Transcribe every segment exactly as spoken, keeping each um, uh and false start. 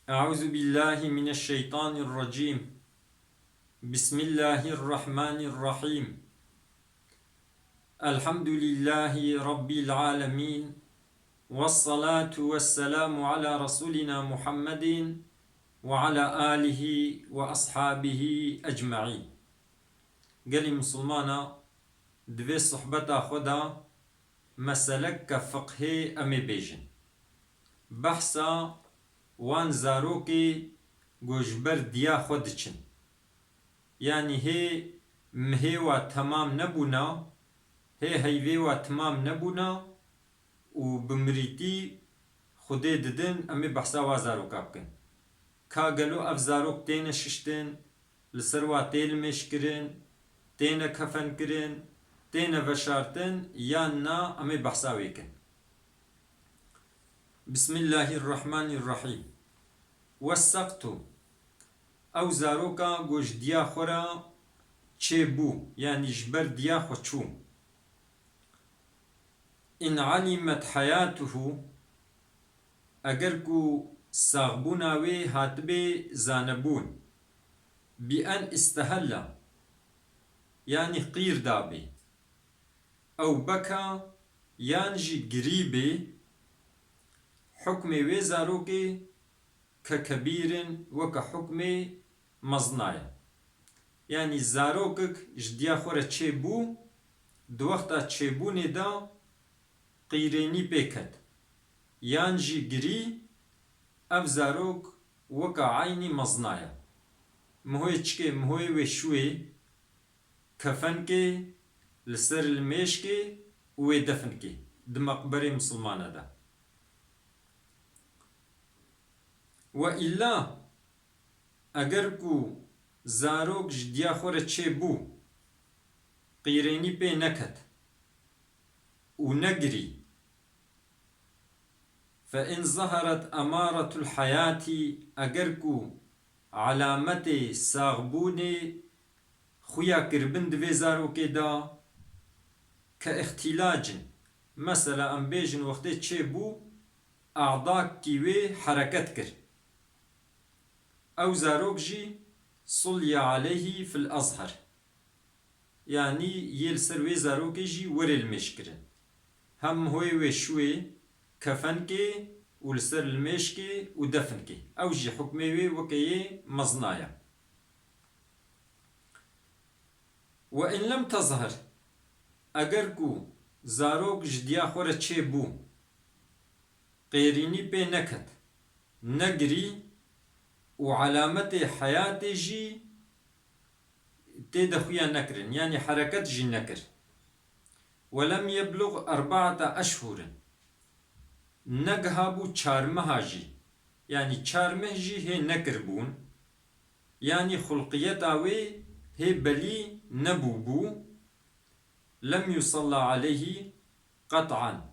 أعوذ بالله من الشيطان الرجيم. بسم الله الرحمن الرحيم. الحمد لله رب العالمين. والصلاة والسلام على رسولنا محمد وعلى آله وأصحابه أجمعين. Gelî Misilmana, di vê sohbeta xwe de meselek ke fiqhê em ê bêjin. Behsa wan zarokê ku ji ber diya xwe diçin. Yanî hê mihê wa temam nebûna, hê heyvê wa temam nebûna û bi mirîtî Xwedê didin, em ê behsa wa zaroka bikin. Ka gelo ev zarok têne şiştin, li ser wa tê limêjkirin, têne kefenkirin, têne veşartin yan na, em ê behsa wê kin. Bismillahirrahmanirrahîm. Wessaqtu. Ew zaroka ku ji diya xwe re çêbû, yanî ji ber diya xwe çû. In alimet heyatuhu, eger ku saxbûna wê hatibê zanebûn, bi en istehella, yanî qîr dabê, ew beka, yan jî girî bê, hukmê wê zarokê ke kebîr in, weke hukmê mezna ye. Yanî zarokek ji diya xwe re çêbû, di wexta çêbûnê de qîrênî pê ket, yan jî girî, ev zarok weke eynî mezna ye. Mihoyê çikê, mihoyê wê şûyê, kefenkê, li ser limêşkê û wê definkê di meqberê misilmana de. We îlla eger ku zarok ji diya xwe re çêbû, qîrênî pê neket û negirî, fe in zeheret emaretul heyatî, eger ku alametê saxbûnê xuya kiribin di vê zarokê de, ke îxtîlac in. Mesela em bêjin wextê çêbû, adakî wê hereket kir. Ew zarok jî sulliye aleyhî fil ezher. Yanî yê li ser wê zarokê jî were limêjkirin. Hem mihoyê wê şûyê, kefenkê û li ser limêşkê û definkê. Ew jî hukmê wê weke yê mezna ye. Ve in lem tezher, eger ku zarok ji diya xwe re çêbû, qêrînî pê neket, negirî û alametê heyatê jî tê de xuya nekirin, yanî hereket jî nekir. Ve lem yeblug erbaata eşhurin. Negihabû çar meha jî, yanî çar meh jî hê nekiribûn, yanî xulqiyeta wê hê belî nebûbû, lem yusalla aleyhî qet'an,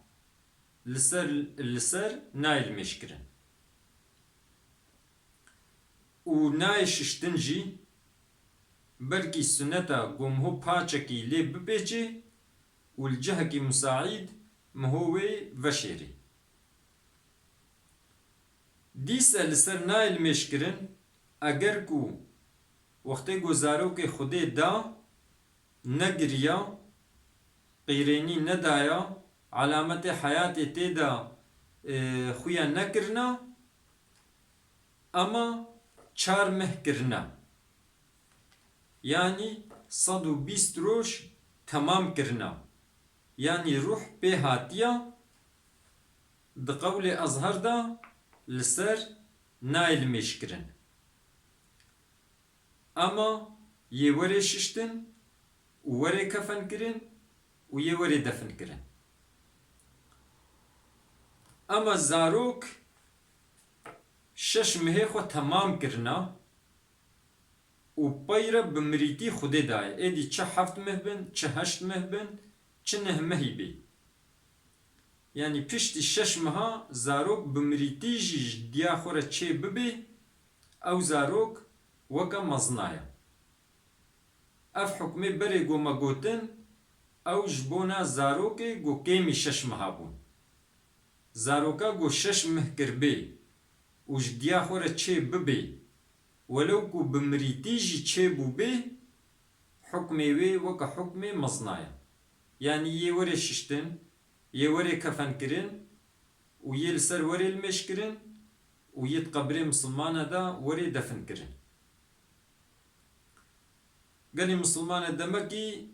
li ser, li ser nayê limêjkirin. Û nayê şiştin jî, belkî suneta ku miho paçekî lê bipêçê û li cihekî musaîd miho wê veşêrê. Dîse li ser nayê limêjkirin, eger ku wextê ku zarokê Xwedê da, negiriya, qîrênî nedaya, alametê heyatê tê de, e, xuya nekirina, ema çar meh kirina. Yanî sed û bîst roj temam kirina. Yanî ruh pê hatiya, di qewlê ezher de li ser nayê limêjkirin. Ema yê werê şiştin û werê kefenkirin û yê werê definkirin. Ema zarok şeş mehê xwe temam kirina û pey re bi mirîtî Xwedê dayê. Êdî çi heft meh bin, çi heşt meh bin, çi neh mehî bê. Yanî piştî şeş meha zarok bi mirîtî jî ji diya xwe re çê bibê, ew zarok weke mezna ye. Ev hukmê berê ku me gotin, ew ji bona zarokê ku kêmî şeş meha bûn. Zaroka ku şeş meh kiribê û ji diya xwe re çê bibê, welew ku bi mirîtî jî çêbûbê, hukmê wê weke hukmê mezna ye. Yanî yê werê şiştin, yê werê kefenkirin û yê li ser werê limêjkirin û yê di qebrê misilmana de werê definkirin. Gelî misilmane demekî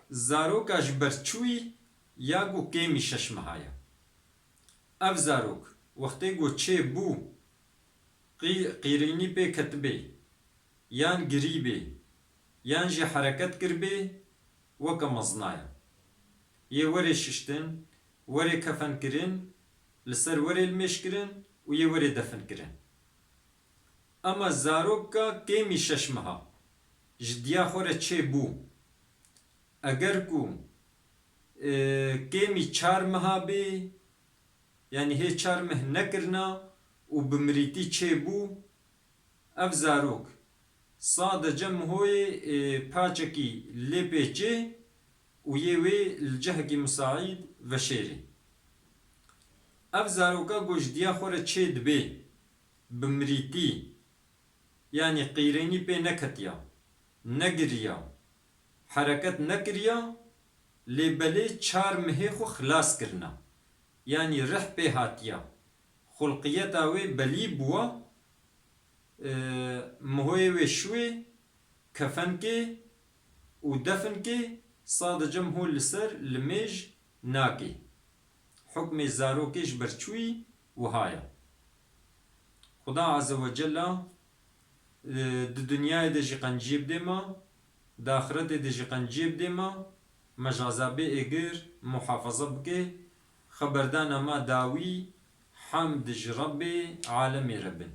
zaroka ji ber çûyî ya ku kêmî şeş meha ye. Ev zarok wextê ku çê bû, qî-, qîrînî pê ketibê, yan girîbê, yan jî hereket kiribê, weke mezna ye. Yê werê şiştin, werê kefenkirin, li ser werê limêjkirin û yê werê definkirin. Ema zaroka kêmî şeş meha ji diya xwe re çê bû, eger ku, e, kêmî çar meha bê, yanî hê çar meh nekirina û bi mirîtî çê bû, ev zarok sadece mihoyê, e, paçekî lê pê çê û yê wê li cihekî misaîd veşêrê. Ev zaroka ku ji diya xwe re çê dibê, bi mirîtî, yanî qîrênî pê neketiya, negiriya, hereket nekiriya, lê belê çar mihê xwe xilas kirina. Yanî rih pê hatiya, xulqiyeta wê belî bûwa, e, mihoyê wê şûyê, kefenkê û definkê, sadece miho li ser limêj nakê. Hukmê zarokê ji ber çûyî wiha ye. Xuda Azze ve Cella, e, di dinyayê de jî qenciyê bidê me, di axiretê de jî qenciyê bidê me, me ji ezabê êgir muhafaza bike, xeberdana me dawî, hemd ji Rebbê alemê re bin.